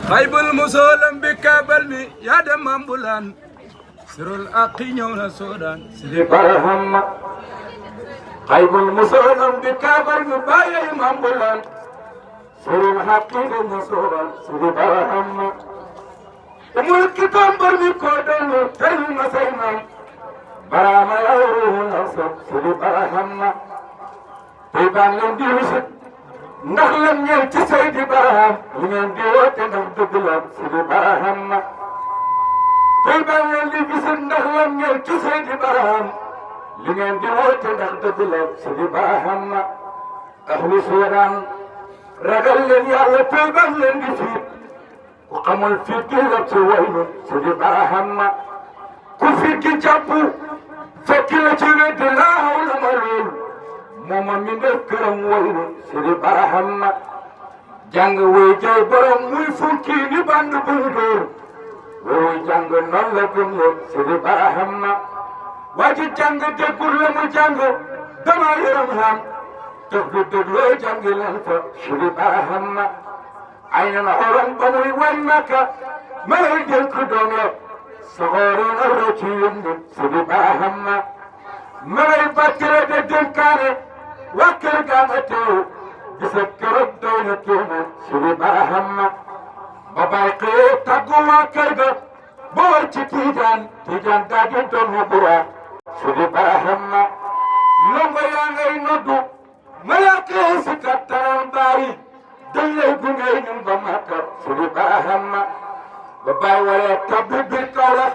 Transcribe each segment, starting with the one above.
xaybul musolam bi kabal mi yaa dem ambulan sirul aqi ñëw na soodaan sidi barahama xaybul musolam bi kabal mi bàyyey ambulan sirul aqi ñëw na soodaan sidi barahama umul kitam bar mi ko doonu tey ma say maam barama yow na so sidi barahama tey baan leen di wisit ndax lam ñëw ci Seydi Barham li ngeen di woote ndax dëgg la Seydi Barham tey ba ngeen di gis ndax lam ñëw ci Seydi Barham li ngeen di woote ndax dëgg la Seydi Barham ahlu Suudaan ragal leen yàlla tey ba ngeen di fiit ku xamul fiit gi la ci waynu Seydi Barham ku fiit gi jàpp fekk la ci weddi laa hawla ma lool mooma mi def këram waynu Seydi Barham jàng wuy jay borom muy funki ni band buy dóor wuy jàng noonu la gëm leen Seydi Barham waa ji jàng déggul la mu jàng dama yaram xam def lu dégloo jàngi leen fa Seydi Barham ay na xorom ba muy wañ Makka ma lay dénk doom la soxoori na roo ci yëngu Seydi Barham ma lay bàttire de dénkaane waa kër gaa nga teew gisab keroog doy na kéemaan Seydi Barham ba bay xëyee tàggu waa kër ga ba war ci Tijaan daa di doon mu buraa Seydi Barham longo yaa ngay noddu malaaka yi si kattanam bàyyi dañ lay gunge ñun ba Makka Seydi Barham ba bay waree tabbi biir Kawlax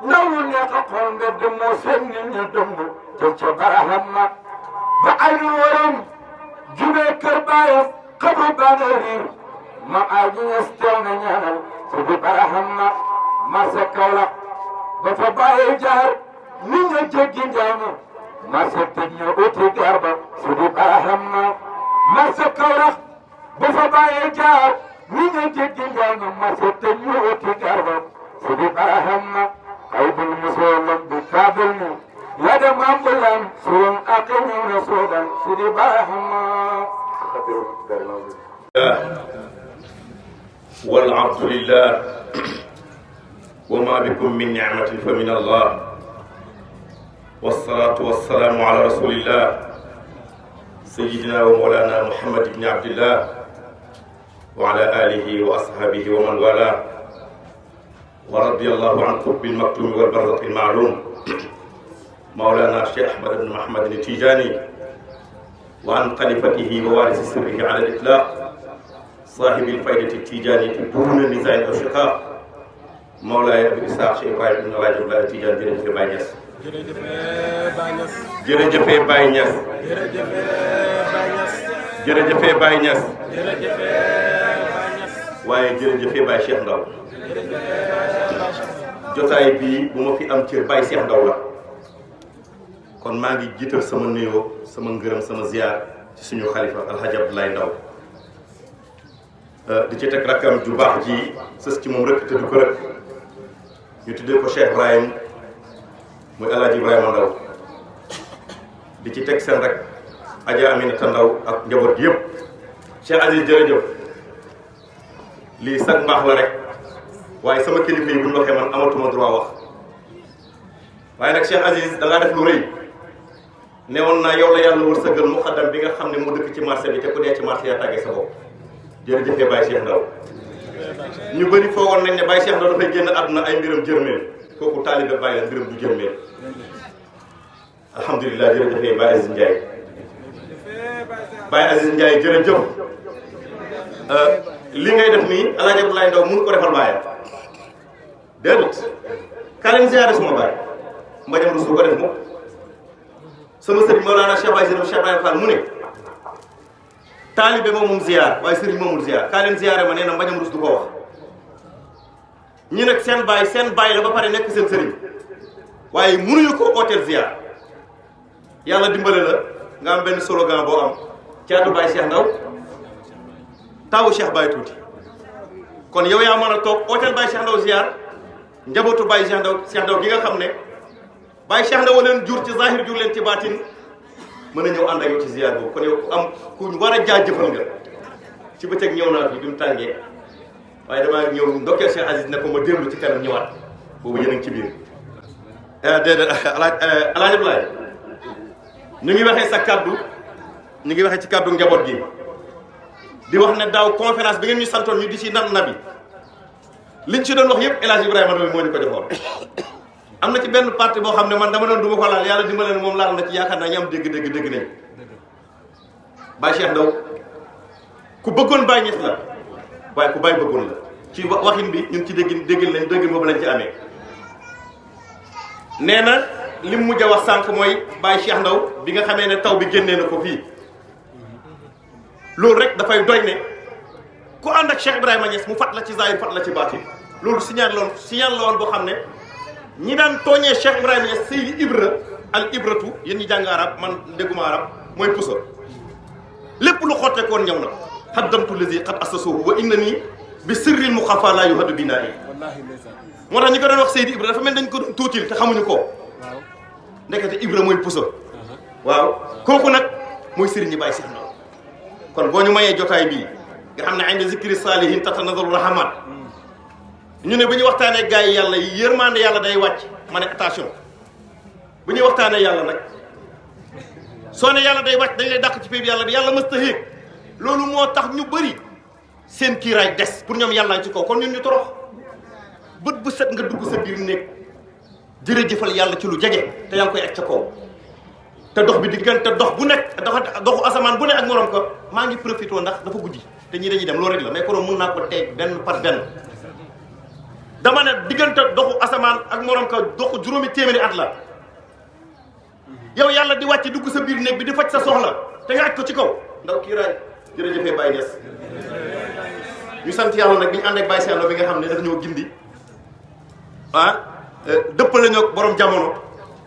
ndaw lu neex a xool nga demoo seen nit ñi dëmb jëm ca Barham ba ay nu waram jubee kër baayam xabru baana riir ma aji ñes teew na ñaanal Seydi Barham marché Kaolack ba fa bàyyee jaar ni nga jéggi njaama marché tëj ñu uti garba Seydi Barham marché Kaolack ba fa bàyyee jaar ni nga jéggi njaama marché tëj ñu uti garba Seydi Barham xaybul musolam bi kaabal ni yaa dem ambulan surum ak ñëw na soodaan Seydi Barham والعبد لله وما بكم من نعمة فمن الله والصلاة والسلام على رسول الله سيدنا ومولانا محمد بن عبد الله وعلى آله وأصحابه ومن والاه ورضي الله عن قطب المكتوم والبرزق المعلوم مولانا الشيخ أحمد بن محمد التيجاني وعن خليفته ووارث سره على الإطلاق صاحب الفائدة التيجانية دون نزاع أو شقاق مولاي أبي إسحاق شيخ إبراهيم بن راجب الله التيجاني jërëjëf Baay Ñas jërëjëf Baay Ñas jërëjëf Baay Ñas waaye jërëjëf Baay Cheikh Ndaw jotaay bii bu ma fi am cër Baay Cheikh Ndaw la kon maa ngi jiital sama nuyoo sama ngërëm sama ziar ci suñu xalifa Alhaji Abdoulaye Ndaw di ci teg rakkam ju baax ji sës ci moom rek te du ko rek ñu tuddee ko Cheikh Ibrahim muy Alhaji Ibrahima Ndaw di ci teg seen rek Adja Aminata Ndaw ak njaboot gi yëpp Cheikh Aziz jërëjëf lii sag mbaax la rek waaye sama kilifa yi bu ñu waxee man amatuma droit wax waaye nag Cheikh Aziz da ngaa def lu rëy ne woon naa yow la yàlla wërsëgal muqaddam bi nga xam ne mu dëkk ci marché bi te ku dee ci marché yaa tàggee sa bopp jërëjëf Baye Cheikh Ndaw ñu bëri foogoon nañ ne Baye Cheikh Ndaw dafay génn àdduna ay mbiram jërmeel kooku taalibe Baye la mbiram du jërmeel alhamdulilah jërëjëf Baye Aziz Ndiaye Baye Aziz Ndiaye jërëjëf li ngay def nii El Hadj Abdoulaye Ndaw mënu ko defal Baye déedéet kaa leen ziare suma Baye mbajam rus bu ko def moom sama sëriñ Mawlana Cheikh Baye Cheikh Ibrahima Fall mu ne taalibe moom ziar waaye sëriñ moomul ziar kaa leen ziare ma nee na mbañam rus du ko wax ñi nag seen baay la ba pare nekk seen sëriñ waaye mënuñu ko ooteel ziar yàlla dimbale la nga am benn slogan boo am caatu Baye Cheikh Ndaw tawu Cheikh Baye tuuti kon yow yaa mën a toog ooteel Baye Cheikh Ndaw ziar njabootu Baye Cheikh Ndaw gi nga xam ne Baye Cheikh Ndaw leen jur ci zahir jur leen ci baatin mën a ñëw ànd ak yow ci ziar boobu kon yow ku war a jaajëfal nga ci bëccëg ñëw naa fi bi mu tàngee waaye damaa ñëw ndokkeel Cheikh Aziz ne ko ma dellu ci kanam ñëwaat boobu yéen a ngi ci biir. déedéet Alaaji Abdoulaye ñu ngi waxee sa kaddu ñu ngi waxee ci kaddu njaboot gi di wax ne daaw conférence bi ngeen ñu santoon ñu di ci nabi liñ ci doon wax yëpp El Hadj Ibrahima Ndoye moo ñu ko joxoon. am na ci benn parti boo xam ne man dama doon du ma ko laal yàlla dimbale ne moom laal na ci yaakaar naa ñu am dégg nañ Baye Cheikh Ndaw ku bëggoon Baye Niass la waaye ku Baye bëggoon la ci waxin bi ñun ci dégg boobu lañ ci amee. nee na li mu mujj a wax sànq mooy Baye Cheikh Ndaw bi nga xamee ne taw bi génnee na ko fii loolu rek dafay doy ne ku ànd ak Cheikh Ibrahima Niass mu fat la ci zahir fat la ci baatin loolu signal la woon boo xam ne ñi daan tooñee Cheikh Ibrahima Niass Seydi Ibra al ibratu yéen ñi jàng arab man dégguma arab mooy puso lépp lu xotteekoon ñëw na haddamtu lazi qad asasuhu wa inna nii bi sirril muxafa la yuhaddu binaa yi moo tax ñi ko doon wax Seydi Ibra dafa mel dañ ko doon tuutil te xamuñu ko ndekete Ibra mooy puso waaw kooku nag mooy sëriñ ñi Baye Cheikh Ndaw kon boo ñu mayee jotaay bii nga xam ne inda zikri salihin tatanazalu rahmat ñu ne bu ñu waxtaanee gars yi yàlla yi yërmande yàlla day wàcc ma ne attention bu ñuy waxtaanee yàlla nag soo ne yàlla day wàcc dañ lay dàq ci péeb yàlla bi yàlla mës ta héeg loolu moo tax ñu bëri seen kiiraay des pour ñoom yàlla ci kaw kon ñun ñu torox bët bu set nga dugg sa biir néeg jërëjëfal yàlla ci lu jege te yaa ngi koy egg ca kaw te dox bi diggante dox bu nekk doxu asamaan bu ne ak morom ko maa ngi profité ndax dafa guddi te ñii dañuy dem loolu rek la mais konoon mën naa ko tey benn par benn dama ne diggante doxu asamaan ak morom ko doxu juróomi téeméeri at la yow yàlla di wàcc dugg sa biir néeg bi di faj sa soxla te nga aj ko ci kaw ndaw kii raay jërëjëfee Baye Niass ñu sant yàlla nag bi ñu ànd ak Baye Cheikh Ndaw bi nga xam ne daf ñoo gindi dëppale ñoo borom jamono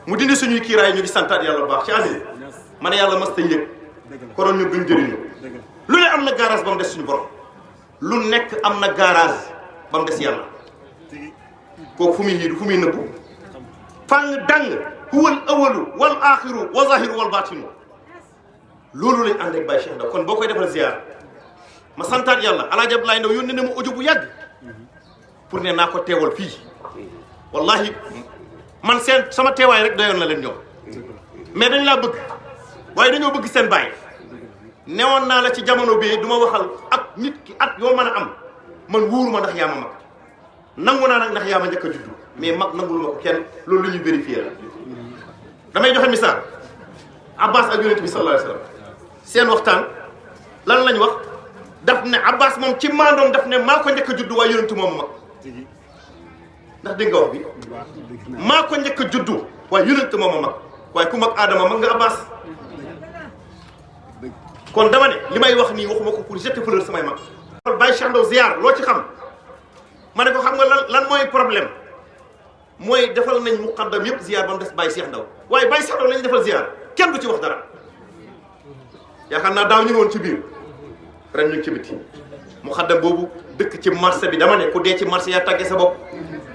mu dindi suñuy kiiraay ñu ngi santaat yàlla bu baax ci Aziz ma ne yàlla mas ta yëg konoon ñu duñ jëriñu lu ne am na garage ba mu des suñu borom lu nekk am na garage ba mu des yàlla kooku fu muy yiidu fu muy nëbbu fàng dang huwal awalu wal axiru wa zahiru wal batinu loolu lañ ànd ak Baye Cheikh Ndaw kon boo koy defal ziar ma santaat yàlla Alaaji Abdoulaye Ndaw yónnee na ma audio bu yàgg pour ne naa ko teewal fii wallahi man seen sama teewaay rek doyoon na leen ñoom mais dañ laa bëgg waaye dañoo bëgg seen baay newoon naa la ci jamono bii du ma waxal ak nit ki at yoo mën a am man wóoruma ndax yaa ma mag nangu naa nag ndax yaa ma njëkk a juddu mais mag nangulu ma ko kenn loolu lu ñu vérifié la damay joxe misaal Abbas ak yonent bi sallallahu alayhi wasallam seen waxtaan lan lañ wax daf ne Abbas moom ci maandoom daf ne maa ko njëkk a juddu waaye yonentu moom mag ndax dégg nga wax bi maa ko njëkk a juddu waaye yonent moom mag waaye ku mag Adama mag nga Abbas kon dama ne li may wax nii waxuma ko pour jeter fleur samay mag Baye Cheikh Ndaw ziar loo ci xam ma ne ko xam nga lan mooy problème mooy defal nañ muqaddam yëpp ziar ba mu des Baye Cheikh Ndaw waaye Baye Cheikh Ndaw lañu defal ziar kenn du ci wax dara yaakaar naa daaw ñu ngi woon ci biir ren ñu ngi ci biti muqaddam boobu dëkk ci marché bi dama ne ku dee ci marché yaa tàggee sa bopp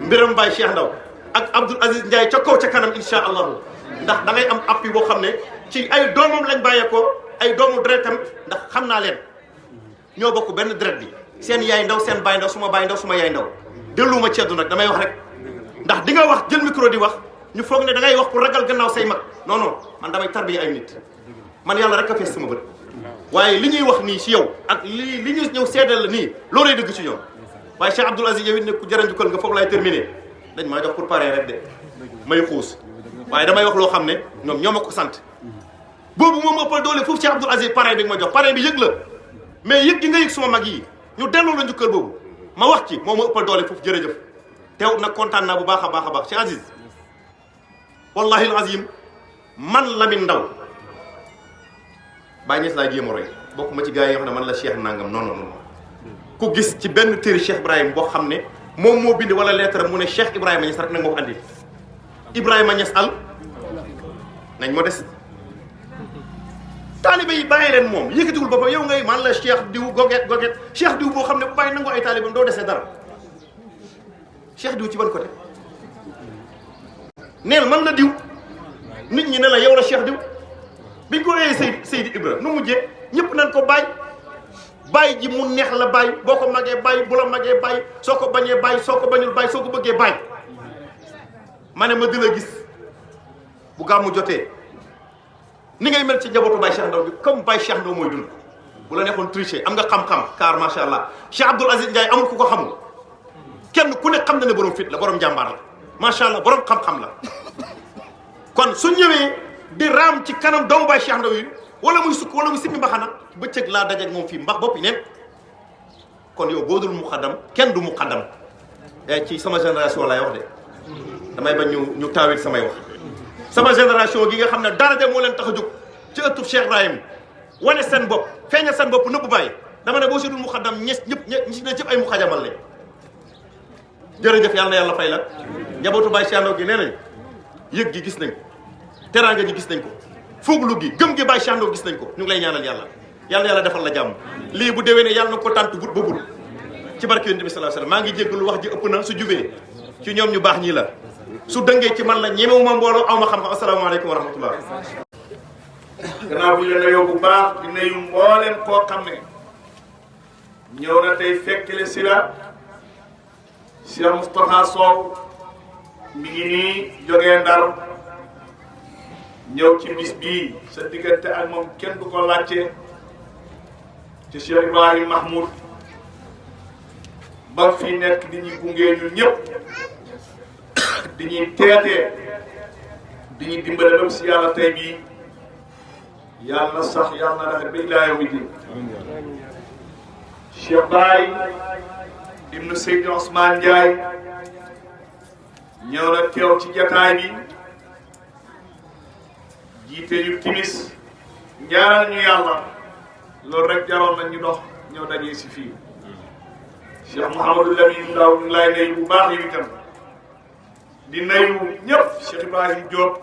mbiram Baye Cheikh Ndaw ak Abdoul Aziz Ndiaye ca kaw ca kanam insha allahu ndax da ngay am appui boo xam ne ci ay doomam lañ bàyyeekoo ay doomu deretam ndax xam naa leen ñoo bokk benn deret bi seen yaay ndaw seen baay ndaw suma baay ndaw suma yaay ndaw delluwuma ceddu nag damay wax rek ndax di nga wax jël micro di wax ñu foog ne da ngay wax pour ragal gannaaw say mag non non man damay tarbiya ay nit man yàlla rek a fees sama bët waaye li ñuy wax nii ci yow ak li ñu ñëw seedal la nii loolay dëgg ci ñoom waaye Cheikh Abdoul Aziz yow it ne ku jërë njukkal nga foofu laay terminé dañ maa jox pour pare rek de may xuus waaye damay wax loo xam ne ñoom ñoo ma ko sant boobu moom ëppal doole foofu Cheikh Abdoul Aziz pare bi ma jox pare bi yëg la mais yëg gi nga yëg suma mag yi ñu delloo la njukkal boobu ma wax ci moo ma ëppal doole foofu jërëjëf teew nag kontaan naa bu baax a baax a baax Cheikh Aziz wallahi alazim man Lamine Ndaw Baye Niass laa jéem a roy bokk ma ci gars yi nga xam ne man la Cheikh nangam non non non ku gis ci benn téere Cheikh Ibrahima boo xam ne moom moo bind wala lettre mu ne Cheikh Ibrahima Niass rek nag moo ko andi Ibrahima Niass al nañ moo des taalibe yi bàyyi leen moom yëkkatiwul boppam yow ngay man la Cheikh diw goget Cheikh diw boo xam ne bu bàyyi nangu ay taalibeem doo desee dara Cheikh diw ci ban côté neel man la diw nit ñi ne la yow la Cheikh diw biñ ko wéyee Seydi Ibra nu mujjee ñëpp nañ ko bàyyi bàyyi ji mu neex la bàyyi boo ko magee bàyyi bu la magee bàyyi soo ko bañee bàyyi soo ko bañul bàyyi soo ko bëggee bàyyi ma ne ma di la gis bu gàmmu jotee ni ngay mel ci njabootu Baye Cheikh Ndaw bi comme Baye Cheikh Ndaw mooy dund bu la neexoon tricher am nga xam-xam car macha allah Cheikh Abdoul Aziz Ndiaye amul ku ko xamul kenn ku ne xam na ne borom fit la borom jàmbaar la macha allah borom xam-xam la kon su ñëwee di raam ci kanam doomu Baye Cheikh Ndaw yi wala muy sukk wala muy simmi mbaxana bëccëg laa dajeeg moom fii mbax boppi neen kon yow boo dul muqaddam kenn du muqaddam ci sama génération laay wax de damay bañ ñu taawil samay wax sama génération gi nga xam ne dara de moo leen tax a jóg ci ëttub Cheikh Ibrahim wane seen bopp feeñal seen bopp nëbb bàyyi dama ne boo si dul muqaddam ñi si ne cëpp ay muqaddamal lañ jërëjëf yàlla na yàlla fay la njabootu Baye Cheikh Ndaw gi nee nañ yëg gi gis nañ ko teraanga ji gis nañ ko fooglu gi gëm gi Baye Cheikh Ndaw gis nañ ko ñu ngi lay ñaanal yàlla yàlla defal la jàmm lii bu déwénee yàlla na ko tànt but ba but ci barke Yonent bi sallallahu alayhi wasallam maa ngi jéggalu wax ji ëpp na su jubee ci ñoom ñu baax ñii la su dëngee ci man la ñemewuma mbooloo aw ma xam-xam asalaamaaleykum wa rahmatullah. gannaaw bu ñu la nuyoo bu baax di nuyu mboolem koo xam ne ñëw na tey fekkele si la Cheikh Moustapha Sow mi ngi nii jógee Ndar ñëw ci bis bii sa diggante ak moom kenn du ko laajte ci Cheikh Ibrahim Mahmoud ba fii nekk di ñuy gunge ñun ñëpp di ñuy teetee di ñuy dimbale ba si yàlla tey bii yàlla sax yàlla na rafet ba ilaa yawmi din Cheikh Baye ibnu Seydi Ousmane Ndiaye ñëw na teew ci jataay bi jiite ñu timis ñaanal ñu yàlla loolu rek jaroon nañ ñu dox ñëw dajee si fii Cheikh Mouhamadou Lamine Ndaw ñu lay nuyu bu baax yi itam di nuyu ñëpp Cheikh Ibrahim Diop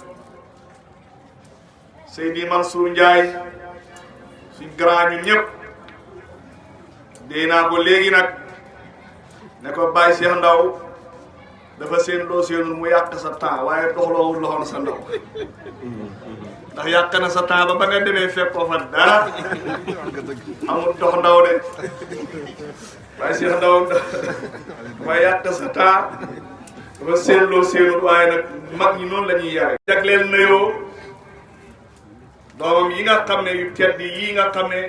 Seydi Mansour Ndiaye suñ grand ñu ñëpp dee naa ko léegi nag ne ko Baye Cheikh Ndaw dafa seen loo seenul mu yàq sa temps waaye doxloowul loxoon sa ndaw ndax yàq na sa temps ba nga demee fekkoo fa dara amul dox ndaw de Baye Cheikh Ndaw dafa yàq sa temps dafa seen loo seenul waaye nag mag ñi noonu la ñuy yare jagleel nuyoo doomam yi nga xam ne yu tedd yi nga xam ne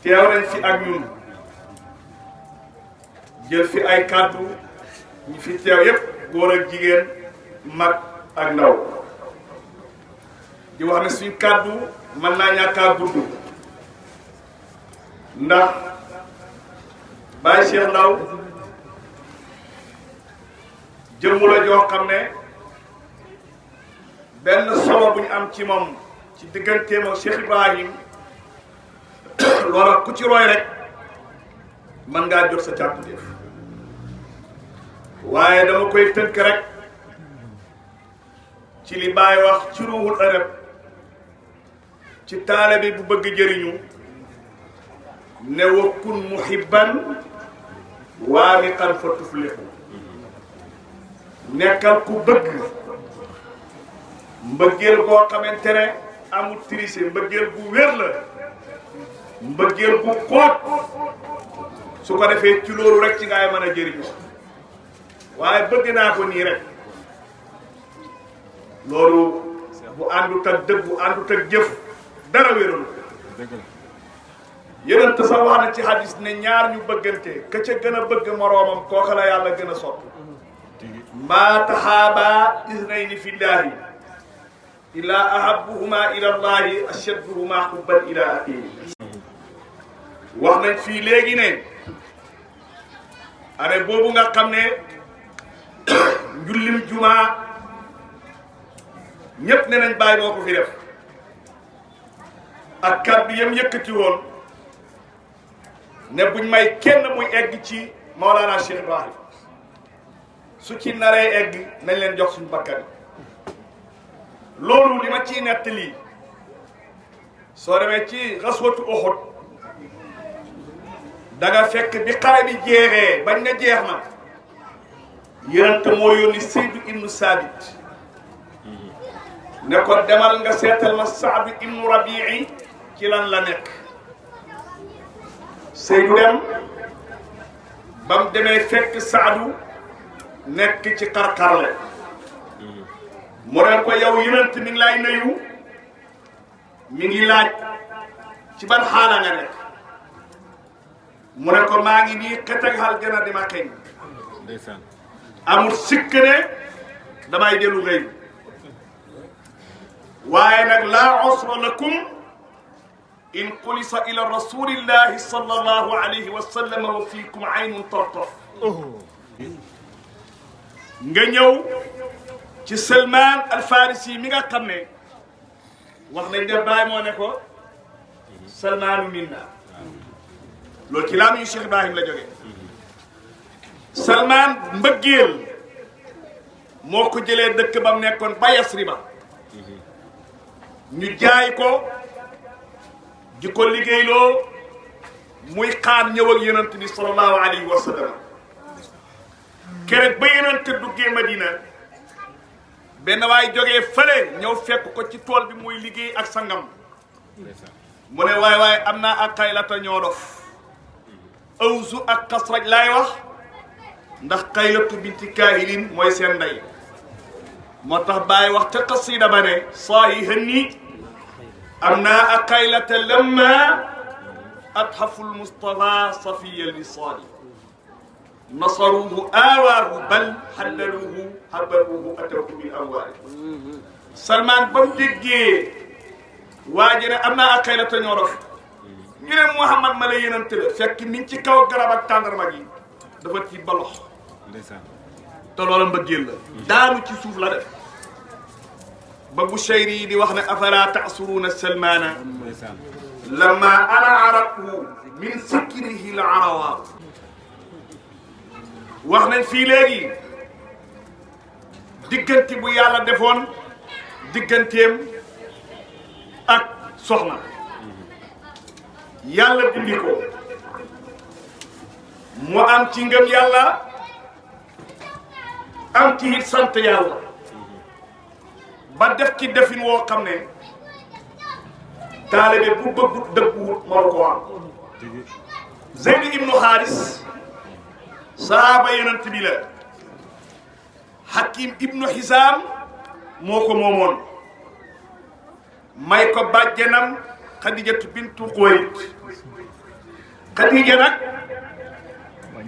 teew nañ fi ak ñun jël fi ay kàddu ñi fi teew yépp góor ak jigéen mag ak ndaw di wax ne suñ kàddu mën naa ñàkkaa gudd ndax Baye Cheikh Ndaw jëmmu la joo xam ne benn solo bu ñu am ci moom ci digganteem ak Cheikh Ibrahim loola ku ci roy rek mën ngaa jot sa càkkutéef waaye dama koy tënk rek ci li Baye wax ci ruuxul arab ci taalibe bi bu bëgg jëriñu ne wa kun muhibban waamiqan fa tuflihu nekkal ku bëgg mbëggeel boo xamante ne amul triché mbëggeel bu wér la mbëggeel bu xóot su ko defee ci loolu rek ci ngay mën a jëriñu waaye bëgg naa ko nii rek loolu bu àndut ak dëgg bu àndut ak jëf dara wérul yonent sax wax na ci hadis ne ñaar ñu bëggante ka ca gën a bëgg moroomam kooka la yàlla gën a sopp maa taxaaba isnayni fillahi illa ahabuhuma ila allahi ashadduhuma hubban ila axihi wax nañ fii léegi ne année boobu nga xam ne njullim jumaa ñépp ne nañ Baye moo ko fi def ak kàddu yam yëkkati woon ne buñ may kenn muy egg ci Maolana Cheikh Ibrahim su ci naree egg nañ leen jox suñu bakkan loolu li ma ciy nettali soo demee ci xaswatu Uhud da nga fekk bi xare bi jeexee bañ na jeex na yonent moo yónni Saydu ibnu Saabit ne ko demal nga seetal ma Saad ibnu Rabii ci lan la nekk Seydou dem ba mu demee fekk Saadu nekk ci xar-xarle mu ne ko yow yonent mi ngi lay nuyu mi ngi laaj ci ban xaala nga nekk mu ne ko maa ngi nii xet ak aljana di ma xeeñ amul sikk ne damay dellu rëy waaye nag laa usra lakum in qulisa ila rasulillahi sallallahu alayhi wa sallam wa fiikum aynun tartaf nga ñëw ci Salman al Farisi mi nga xam ne wax nañ ne Baay moo ne ko Salmaanu minna loolu ci laamu Cheikh Ibrahim la jógee Salman mbëggeel moo ko jëlee dëkk ba mu nekkoon ba Yasriba ñu jaay ko di ko liggéeyloo muy xaar ñëw ak yonent bi sallallahu alayhi wa sallam keroog ba yonent duggee Madina benn waay jógee fële ñëw fekk ko ci tool bi muy liggéey ak sangam mu ne waay am naa ak Xaylata ñoo dof Awsu ak Xasraj laay wax ndax Xaylatu binti Kaahilin mooy seen ndey moo tax Baay wax te qasida ba ne saahihanni am naa ak Xaylata lamma athaful Mustafa safiya lisaani nasaruhu aawaahu bal xallaluhu habaruhu atawhu bil amwaali Salman ba mu déggee waa ji ne am naa ak Xaylata ñoo dof ñu ne Muhammad ma la yénante la fekk mi ngi ci kaw garab ak tàndarma gi dafa tiit ba lox te loola mbëggeel la daanu ci suuf la def ba Bushayri yi di wax ne afala ta'suruna Salmana lamma ana araqu min sikrihi l arawa wax nañ fii léegi diggante bu yàlla defoon digganteem ak soxna yàlla dindi ko mu am ci ngëm yàlla am ci it sant yàlla ba def ci defin woo xam ne taalibe bu bëgg dëgguwut moo ko am Zeyd ibnu Xaaris sahaaba yonent bi la Hakim ibnu Hisaam moo ko moomoon may ko bàjjenam Xadijatu bintu Xuwaylid Xadija nag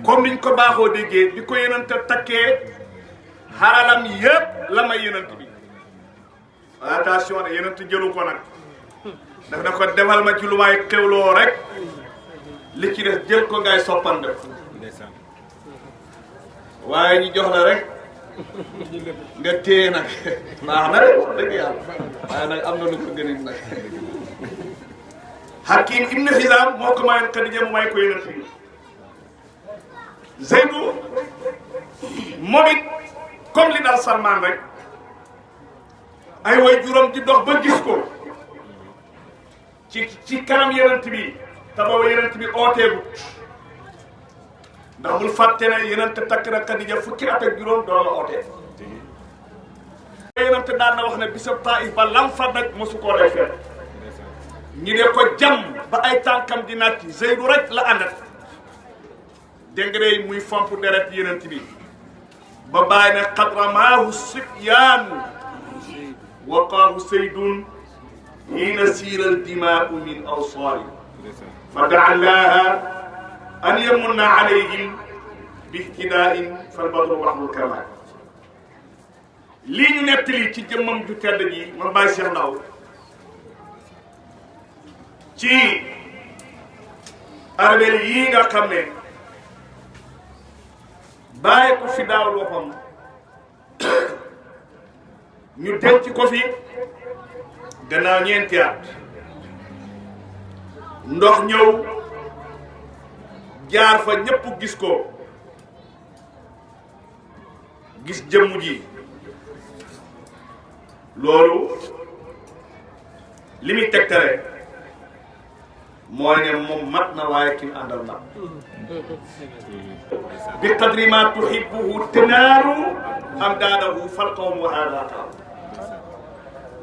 comme niñ ko baaxoo déggee bi ko yonent takkee xaralam yëpp la may yonent bi attention ne yonent jëlu ko nag daf na ko defal ma ci lu may xewloo rek li ci des jël ko ngay soppande waaye ñu jox la rek nga téye nag baax na de wax dëgg yàlla waaye nag am na lu ko gën a nag Hakim ibnu Hisaam moo ko mayoon Xadija mu may ko yonent bi Zeydu moom it comme li dal Salman rek ay way juróom di dox ba gis ko ci kanam yonent bi te booba yonent bi ooteegu ndax bul fàtte ne yonent takk na Xadija fukki at ak juróom doo la ootee yonent daan na wax ne bisab Taif ba lam fa nag mosu koo def ñu ne ko jam ba ay tànkam di natti Zeydu rek la àndat dégg nga muy fomp deret yonent bi ba bàyyi ne qad ramaahu sibyaanu waqaahu Seydun hiina siiral dimaa'u min awsaari fa daa llaaha an yamunna alayhim bi ihtidaa'in fal badru waxlul kamaal lii ñu nettali ci jëmmam ju tedd ji ma bàyyi Cheikh Ndaw ci armeel yii nga xam ne bàyyi ko fi daawul waxam ñu denc ko fi gannaaw ñeenti at ndox ñëw jaar fa ñëpp gis ko gis jëmm ji loolu li muy tegtale mooy ne moom mat na waaye ki àndal na bi qadri ma tuhibbuhu tanaaru am daadahu fal qawmu wa hada qaal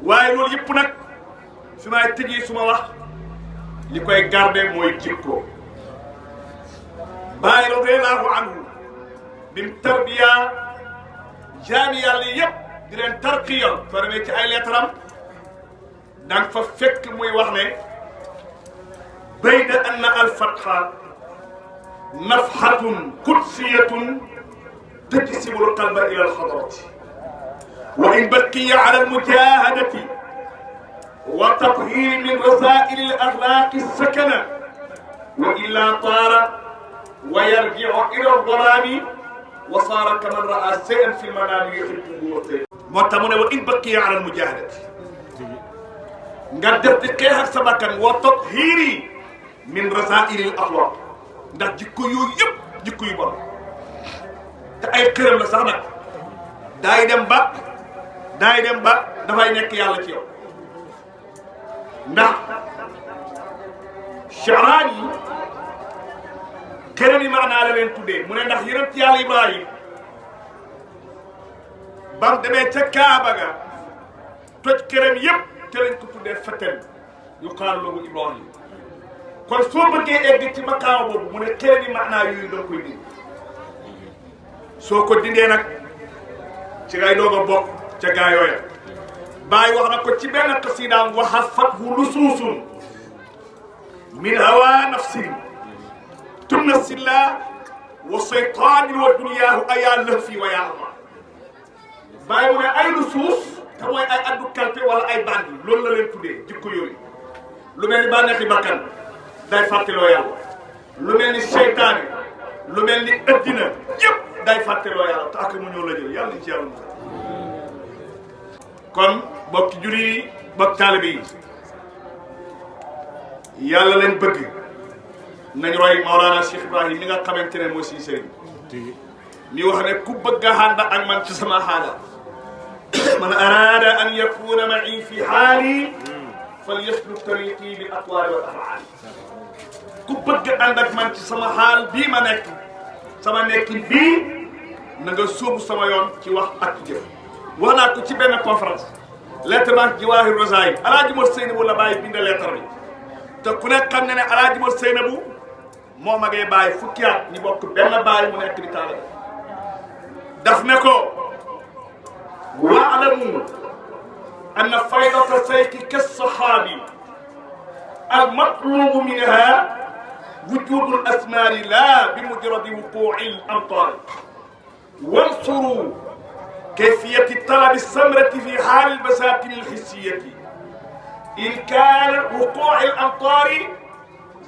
waaye loolu yëpp nag fi may tëjee suma wax li koy garder mooy jikko Baay radiyallahu anhu bim tarbiya jaami yàlla yëpp di leen tarqiya soo demee ci ay leetaram danga fa fekk muy wax ne bayna anna al-fatha nafhatun qudsiyatun تجسب القلب إلى الحضرة وإن بقي على المجاهدة وتطهير من رذائل الأخلاق السكنة وإلا طار ويرجع إلى الظلام وصار كمن رأى شيئا في المنام يحبه وتمنى وإن بقي على المجاهدة قدرت كيها سبكا وتطهير من رذائل الأخلاق ndax jikko yooyu yëpp jikko yu bon te ay këram la sax nag daay dem ba dafay nekk yàlla ci yow ndax Sha'rani yi këram yi maanaa la leen tuddee mu ne ndax yonent yàlla Ibrahim bam demee ca Kaaba ga toj këram yëpp te lañ ko tuddee feten yu xaaru lahu Ibrahim kon soo bëggee egg ci maqaama boobu mu ne këram yi maanaa yooyu doon koy dindi soo ko dindee nag ci ngay doog a bokk ca gaa yooya Baay wax na ko ci benn qasidaam wa hafathu lusuusun min hawa nafsin tumna silla wa seytaanin wa dunyaahu ayaa lëfi wa yaa Allah Baay mu ne ay lusuus te mooy ay addu kalpe wala ay bandi loolu la leen tuddee jikko yooyu lu mel ni bànneexi bakkan day fàttaloo yàlla lu mel ni seytaane lu mel ni addina yëpp day fàttaloo yàlla te ak mu ñëw la jël yàlla nañ ci yàlla mu kon bokki juri yi bokk taalibe yi yàlla lañ bëgg nañ roy Mawlana Cheikh Ibrahim mi nga xamante ne moo si sëriñ mi wax ne ku bëgg a ànd ak man ci sama xaala man araada an yakuna ma'i fi xaali falyasluk tariqi bil aqwaali wal af'aal ku bëgg ànd ak man ci sama xaal bii ma nekk sama nekkin bii na nga sóobu sama yoon ci wax ak jëf wax naa ko ci benn conférence lettre banque Jawaahir Rasaa'il Alaaji Mor Seynabou la Baay bind lettre bi te ku nekk xam ne ne Alaaji Mor Seynabou moo magee Baay fukki at ñu bokk benn Baay mu nekk di taala daf ne ko wa'lamu anna faydata sayki kas-sahaabi al-matluubu minha وجود الأثمار لا بمجرد وقوع الأمطار وانصروا كيفية طلب الثمرة في حال البساتين الحسية إن كان وقوع الأمطار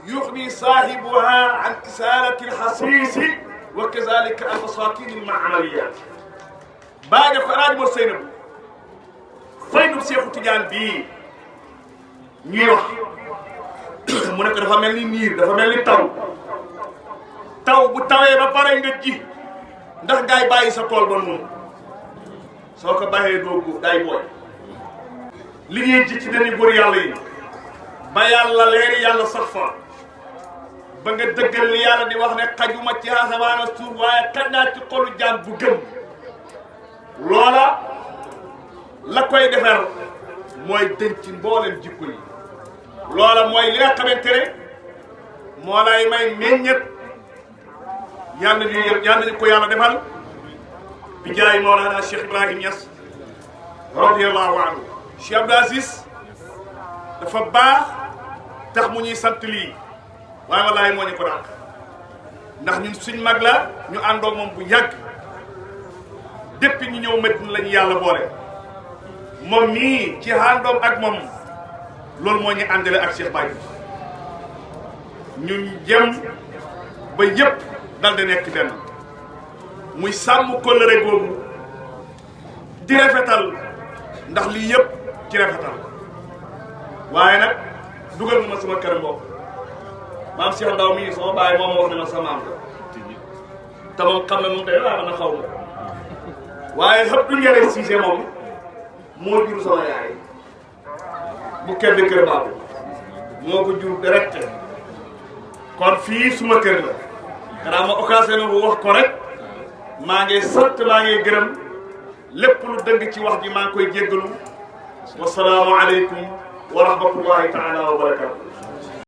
يغني صاحبها عن إسالة الحسيس وكذلك البساتين المعمليات بعد فراج مرسينب فايدو سيخو تجان بي نيوح mu ne ko dafa mel ni niir dafa mel ni taw bu tawee ba pare nga ji ndax ngay bàyyi sa tool ba noonu soo ko bàyyee doogu day booy li ñuy ji ci dañuy góor yàlla yi ba yàlla leeri yàlla sax fa ba nga dëggal li yàlla di wax ne xajuma ci asamaan ak suuf waaye xaj naa ci xolu jaam bu gëm loola la koy defar mooy denc mboolem jikko yi loola mooy li nga xamante ne moo lay may meññet yàlla nañu ko yàlla defal bi jaay Mawlana Cheikh Ibrahim Niass radiyallahu anhu Cheikh Abdou Aziz dafa baax tax mu ñuy sant lii waaye wallaahi moo ñu ko dàq ndax ñun suñ mag la ñu àndoog moom bu yàgg depuis ñu ñëw Medina la ñu yàlla boole moom mii ci àndoom ak moom loolu moo ñu àndale ak Cheikh Baye ñun jëm ba yëpp dal di nekk benn muy sàmm kóllëre googu di rafetal ndax lii yëpp ci rafetal waaye nag dugal ma sama kër mbokk maam Cheikh Ndaw mii sama baay moom wax ne ma sama maam te moom xam ne moom day laa mën a xaw ma waaye xëpp du ngeen Siise moom moo jur sama yaay bu kenn kër baabu moo ko jur direct kon fii suma kër la xanaa ma occasion bu wax ko rek maa ngi sant maa ngi gërëm lépp lu dëng ci wax ji maa ngi koy jéggalu wasalaamu aleykum wa rahmatullahi taala wa barakatu